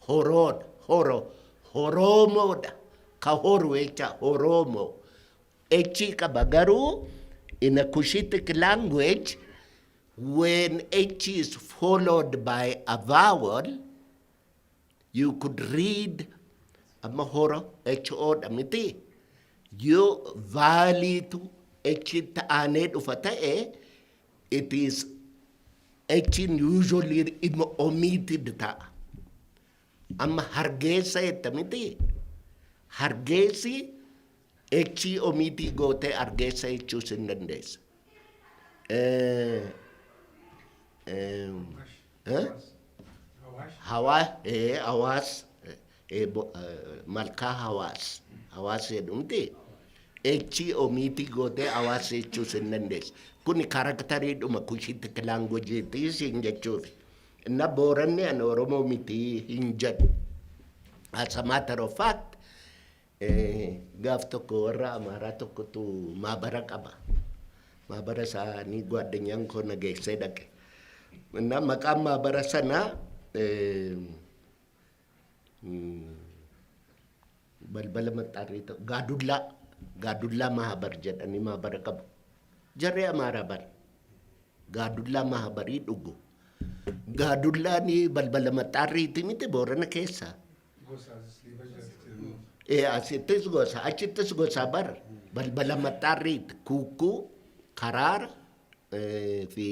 Horoodha. Horo. Horoomoodha. Ka horu jecha Horoomoo. H qaba garuu in a Cushitic language, when H is followed by a vowel, you could read amma horo H O dha miti. Yoo voweliitu H ta'anee dhufa ta'e, it is H usually omitted ta'a. Amma Hargeessa jetta miti. Hargeessi H omitii gootee Argeessa jechuus hin dandeessa. Hawaa Hawaas, malkaa Hawaas, Hawaas jedhumti. H omitii gootee Hawaas jechuus hin dandeessa. Kuni characteriidhuma Cushitic languageiitii siin jechuufi. Inna Booranni ani Oromoo mitii hin jedhu. As a matter of fact, gaaf tokko warra Amaaraa tokkotu maabara qaba. Maabara isaanii gwaddanyaan koo na geessee dhaqe. Inna maqaan maabara sanaa balbala maxxarrii ta'u Gaadullaa Mahabar jedhanii maabara qabu. Jarri Amaaraa bara. Gaadullaa Mahabarii dhugu. Gaadullaan balbala maxxarriiti miti Boorana keessaa? Asittis gosa, achittis gosa bar. Balbala maxxarriiti. Kuukkuu, karaara fi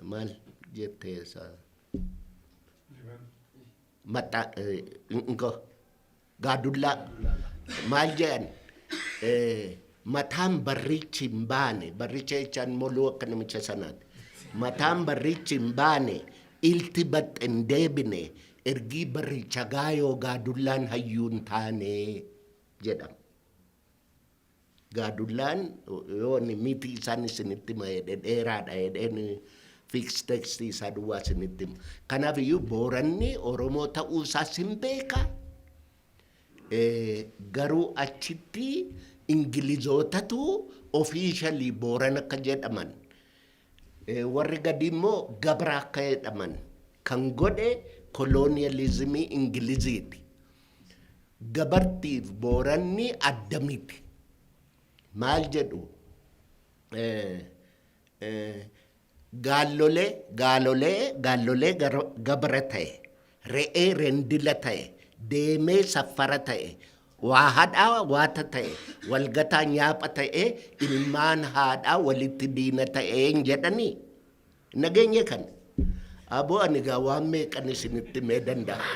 maal jettee isa maxxa inko gaadullaa maal jedhan, mataan barrichi hin baane, barricha jechaan moluu akka namicha sanaati. Mataan barrichi hin baane, ilti baxxe hin deebine, ergii barricha gaayoo gaadullaan hayyuun taane jedhama. Gaadullaan yoo inni miti isaan isinitti hima jedhe dheeraadha jedheen fix text isaa duwwaa isinitti hima. Kanaaf iyyuu Booranni Oromoo ta'uu isaas hin beeka. Garuu achitti Ingilizootatu officially Booran akka jedhaman, warri gadi immoo Gabra akka jedhaman kan godhe colonialismii Ingiliziiti. Gabartiif Booranni adda miti. Maal jedhu? Gaallolee, gaalolee, gaallolee gabra ta'e, re'ee rendila ta'e, deemee saffara ta'e, waa hadhaa waata ta'e, walgataa nyaapha ta'e, ilmaan haadhaa walitti diina ta'e hin jedhanii. Nageenye kana. Aboo, ani gaa waan meeqan isinitti himee danda'a.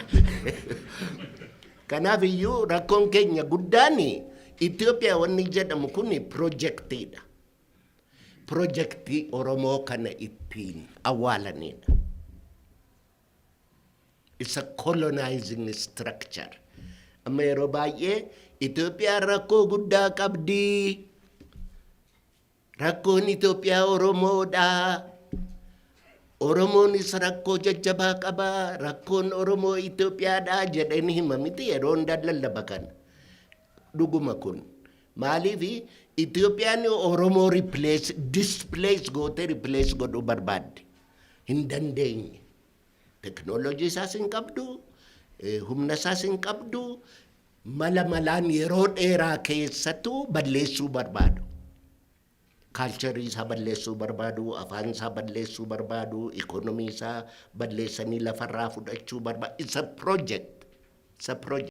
Kanaaf iyyuu rakkoon keenya guddaan Itoophiyaa wanni jedhamu kun projectiidha. Projectii Oromoo kana ittiin awwaalanidha. It's a colonizing structure. Amma yeroo baay'ee Itoophiyaan rakkoo guddaa qabdi. Rakkoon Itoophiyaa Oromoodha. Oromoonis rakkoo jajjabaa qaba. Rakkoon Oromoo Itoophiyaadha jedheen hima miti yeroo hundaa lallaba kana. Dhuguma kun. Maaliif Itoophiyaan Oromoo replace, displace gootee replace godhuu barbaadde? Hin dandeenye. Teknoolojii isaas hin qabdu, humna isaas hin qabdu, mala malaan yeroo dheeraa keessattuu balleessuu barbaadu. Cultureii isaa balleessuu barbaadu, afaan isaa balleessuu barbaadu, economy isaa balleessanii lafarraa fudhachuu barbaadu. It's a project. It's a project.